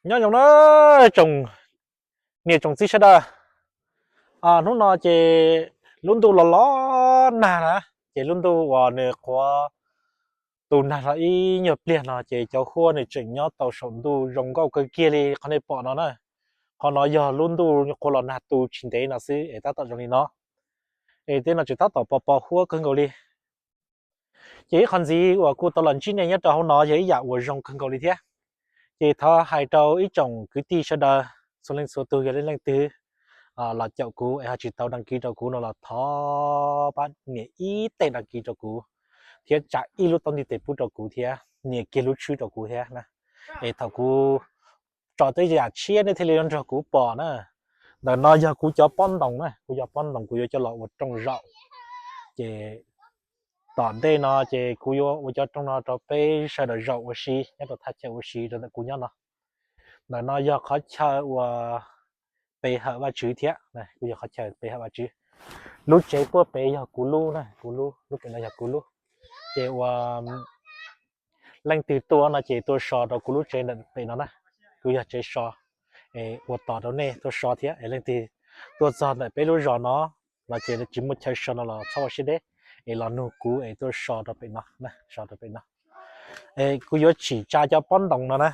Nyob zoo na tsoom niam tsoom txiv sawv daws. Hnub no ces lub ntuj los los nag na, ces lub ntuj uas nws qhuav tu nag hlo ib nyuag pliag no ces cov huab nws tseem nyob tau saum ntuj zoo nkauj kawg kiag li qhov nej pom no na. Qhov no yog lub ntuj qhuav los nag tu tsis ntev no xwb es tab tom zoo li no. Es tej no tseem tab tom pos pos huab kawg nkaus li. Ces ib qhov ntxiv uas kuv tau los ntsib nej nyob rau hauv no yog ib yam uas zoo kawg nkaus li thiab. Ces thov hais rau ib tsoom kwv tij sawv daws txhua leej txhua tus yog leej leej twg los caum kuv es ho tsis tau đăng ký rau kuv no los thov pab nias ib teg đăng ký rau kuv thiab tsa ib lub taub ntiv tes pub rau kuv thiab nias kiag lub tswb rau kuv thiab na. Es thaum kuv tso tej yam tshiab nej thiaj li nrog kuv pom na. Ntawm no yog kuv cov pob ntoos na, kuv cov pob ntoos kuv yuav coj los ua rooj zaum. Ces tom ntej no ces kuv yuav ua cov rooj no rau peb sawv daws zaum ua si nyob rau thaj chaw ua si rau ntawm kuv nyob no. Ntawm no yog qhov chaw uas pe hawm Vajtswv thiab, kuv yog qhov chaw pe hawm Vajtswv. Lub tsev puag pem yog kuv lub na, kuv lub, lub pem no yog kuv lub. Ces uas leej twg tuaj no ces tuaj so rau kuv lub tsev ntawm pem no na, kuv yog tsev so, es ua tos rau nej tuaj so thiab. Es leej twg tuaj txog ntawm peb lub zos no los ces tsis muaj chaw so no los txhob ua siab deb, es los nug kuv es tuaj so rau pem no, so rau pem no. Es kuv yuav tsim tsa cov pob ntoos no na.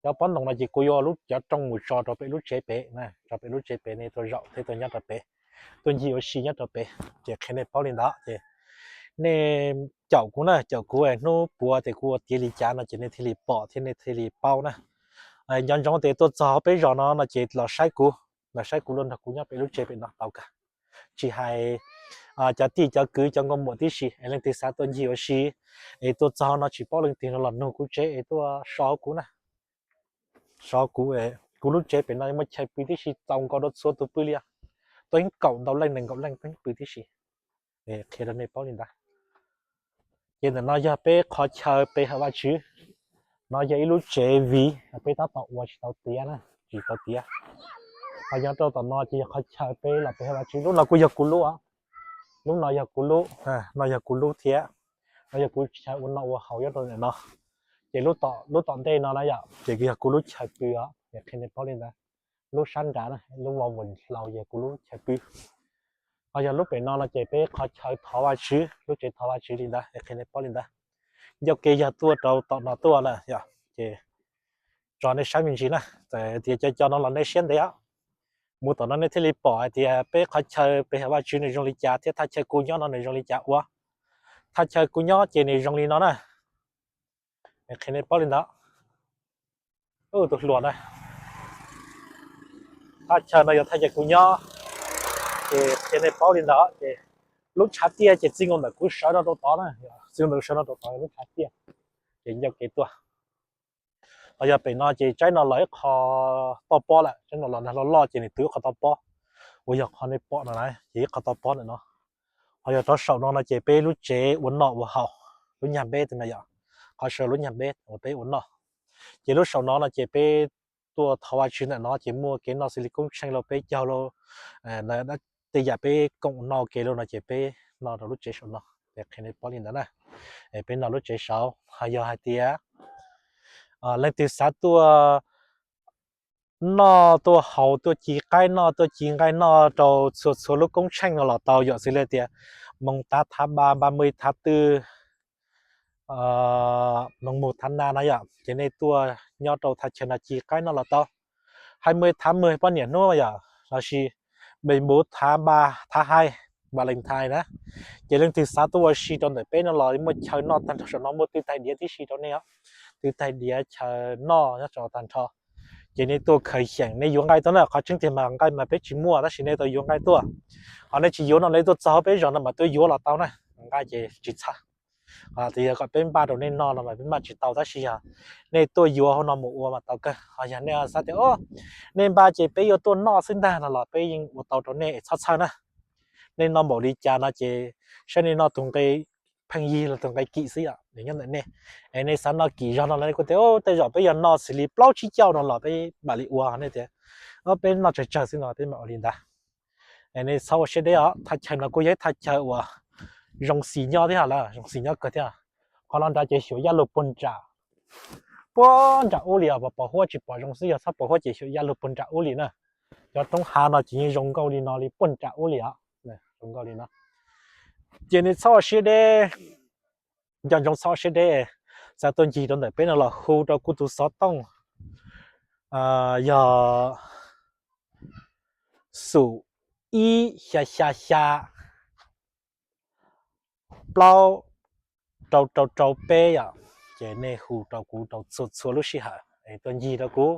Cov pob ntoos no ces kuv yuav lub cov rooj mus tso rau pem lub tsev pem, tso pem lub tsev pem nej tuaj zaum thiab tuaj nyob rau pem, tuaj ncig ua si nyob rau pem. Ces qhia nej paub li ntawd ces nej caum kuv na, caum kuv hnub puav ces kuv ua tiav li cas no ces nej thiaj li pom thiab nej thiaj li paub na. Nco ntsoov tias tuaj txog peb zos no no ces los saib kuv, los saib kuv, los nrog kuv nyob pem lub tsev pem no tau kawg. Tsis hais cov tij cov kwv cov nkauj muam tib si es leej twg xav tuaj ncig ua si es tuaj txog no tsis paub leej twg no los nug kuv tsev es tuaj so hauv kuv na, so kuv. Kuv lub tsev pem no muaj chaw pw tib si txaus nkaus rau txhua tus pw li, tuaj ib kaum ntau leej nees nkaum leej pw tib si. Qhia rau nej paub li ntawd. Ces ntawm no yog peb qhov chaw pe hawm Vajtswv. No yog ib lub tsev viv peb tab tom ua tsis tau tiav na, tsis tau tiav. Ho nyob rau tom no ces yog qhov chaw peb los pe hawm Vajtswv. Lub no kuj yog kuv lub, lub no yog kuv lub, no yog kuv lub thiab. No yog kuv chaw ua noj ua haus nyob rau ntawm no. Ces lub tom ntej no na yom ces yog kuv lub chaw pw os, qhia nej paub li ntawd. Lub sab nrad na, lub vo vos hlau yog kuv lub chaw pw. Ho yog lub pem no no ces peb qhov chaw thov Vajtswv, lub tsev thov Vajtswv li ntawd, qhia nej paub li ntawd. Ncauj ke yog tuaj rau tom no tuaj na yom, ces tso nej saib me ntsis na, tias co co no los nej siab ntev os. Mus tom no nej thiaj li pom hais tias peb qhov chaw pe hawm Vajtswv nws zoo li cas thiab thaj chaw kuv nyob no nws zoo li cas ua. Thaj chaw kuv nyob ces nws zoo li no na. Qhia nej paub li ntawd. Tus hluas na, thaj chaw no yog thaj chaw kuv nyob, ces qhia nej paub li ntawd ces lub tshav tiaj ces txij nkaus ntawm kuv sawv no rau tod na, txij nkaus ntawm sawv no rau tod lub tshav tiaj, ces ncauj ke tuaj. Ho yog pem no ces tsaib no los ib qho toj pob lawm, tsaib no los nag loj loj ces nws twb ib qho toj pob, uas yog qhov nej pom no na ces ib qho toj pob ntawm no. Ho yog rov saum no no ces peb lub tsev ua noj ua haus, lub nyag npeb tus no yom, qhov saum lub nyag npeb uas peb ua noj. Ces lub saum no no ces peb tuaj thov Vajtswv ntawm no ces muaj kev noj xws li koob tsheej los peb caug los tej yam peb koom noj ua ke los no ces peb noj rau lub tsev saum no. Ces qhia nej paub li ntawd na, peb noj lub tsev saud. Ho yog hais tias leej twg xav tuaj noj tuaj haus tuaj ci qaib noj tuaj ci nqaij noj rau txhua txhua lub koob tsheej no los tau, yog xws li tias moos tav thav ba, ba mươi tháng tư, moos mus thav na no yom, ces nej tuaj nyob rau thaj chaw no ci qaib noj los tau. Hai mươi tháng mười poj niam hnub yom, lossis mười bốn tháng ba, tháng hai, Valentine na. Ces leej twg xav tuaj ua si rau ntawm peb no los muaj chaw noj tag nrho saum no, muaj twj taig diav tib si rau nej os. Twj taig diav chaw noj nyob rau tag nrho. Ces nej tuaj khaws xyeem nej yuav nqaij tuaj na, qhov tseeb tiag mas nqaij mas peb tsis muaj tab sis nej tau yuav nqaij tuaj. Ho nej tsis yuav no nej tuaj txog peb zos no mas tuaj yuav los tau na, nqaij ces tsis txhawj. Tias yog kom peb npaj rau nej noj no mas peb npaj tsis tau tab sis yog nej tuaj yuav hauv no mus ua mas tau kawg. Ho yog nej xav tias nej npaj ces peb yuav tuaj noj xwb ntag no los peb yeej ua tau rau nej es txhob txhawj na. Nej noj npaum li cas no ces saib nej noj tus nqe pheej yig los tus nqe kim xwb yom, nws nyob ntawm nej. Es nej xav noj kim zog no los nej kuj tias tej zaum peb yog noj xws li plaub tsib caug no los peb mam li ua, nej tias peb noj tsawg tsawg xwb no peb mam ua li ntawd. Es nej txhob ua siab deb os, thaj chaw no kuj yog ib thaj chaw uas zoo xis nyob thiab lawm, zoo xis nyob kawg thiab. Qhov no nrad ces xyuas Yaj Luag puag nram, puag nram ub li os, pos huab tsis pom zoo xwb, yog txhob pos huab ces xyuas ya lug puag nram ub li na. Cov roob hav no ces yeej zoo nkauj li no li puag nram ub li os, zoo nkauj li no. Ces nej txhob ua siab deb, nco ntsoov txhob ua siab deb, xav tuaj ncig rau ntawm peb no los hu rau kuv tus xov tooj yog xum ib xya xya xya plaub rau rau rau peb yom. Ces nej hu rau kuv rau txhua txhua lub sij hawm es tuaj ncig rau kuv,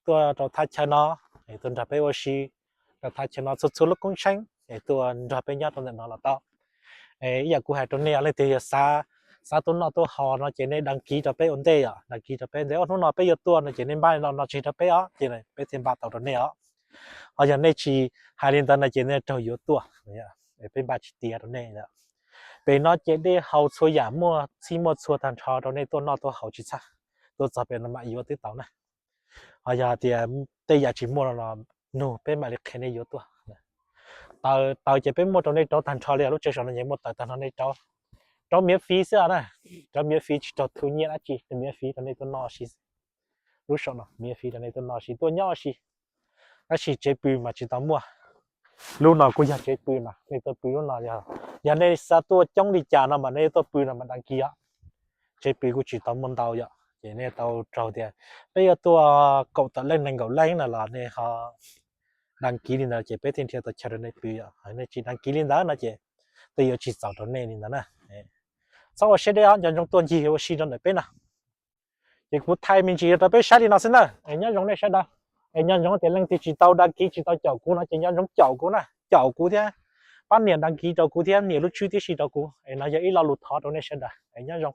tuaj rau thaj chaw no es tuaj nrog peb ua si rau thaj chaw no txhua txhua lub koob tsheeb es tuaj nrog peb nyob rau ntawm no los tau. Ib yam kuv hais rau nej os, leej twg yog xav, xav tuaj noj tuaj haus no ces nej đăng ký rau peb ua ntej os, đăng ký rau peb ua ntej, ob hnub no peb yuav tuaj no ces nej npaj no no tseg rau peb os, ces peb thiaj npaj tau rau nej os. Ho yog nej tsis hais li ntawd no ces nej raug yuav tuaj, peb npaj tsis tiav rau nej. Pem no ces dej haus txhua yam muaj txhij muaj txhua tag nrho rau nej tuaj noj tuaj haus tsis txhawj, tuaj txog pem no mam yuav twb tau na. Ho yog tias tej yam tsis muaj no, nug peb mam li qhia nej yuav tuaj. Taws, taws ces peb muaj rau nej rauv tag nrho li, lub tsev saum no ces muaj taws tag nrho nej rauv, rauv miễn phí xwb na, rauv miễn phí tsis raug thu nyiaj dab tsi, miễn phí rau nej tuaj noj si. Lub saum no miễn phí rau nej tuaj noj si tuaj nyob si. Tab sis tsev pw mas tsis tau muaj. Lub no kuj yog tsev pw mas nej tuaj pw lub no, yog nej xav tuaj coob li cas no mas nej tuaj pw no mas đăng ký os. Tsev pw kuj tsis tau muaj ntau yom, ces nej tau raug tias peb yuav tuaj kaum tawm leej nees nkaum leej no los nej ho đăng ký li ntawd ces peb thiaj nrhiav tau chaw rau nej pw yom. Nej tsis đăng ký li ntawd no ces tej yuav tsis txaus rau nej li ntawd na. Txhob ua siab deb os, nco ntsoov tuaj ncig ua si rau ntawm peb no. Ces kuv thaij me ntsis rau peb saib li no xwb na, es nyob zoo nej sawv daws. Es nco ntsoov tias leej twg tsis tau đăng ký tsis tau caum kuv no ces nco ntsoov caum kuv na, caum kuv thiab pab nias đăng ký rau kuv thiab nias lub tswb tib si rau kuv, es no yog ib lo lus thov rau nej sawv daws es nyob zoo.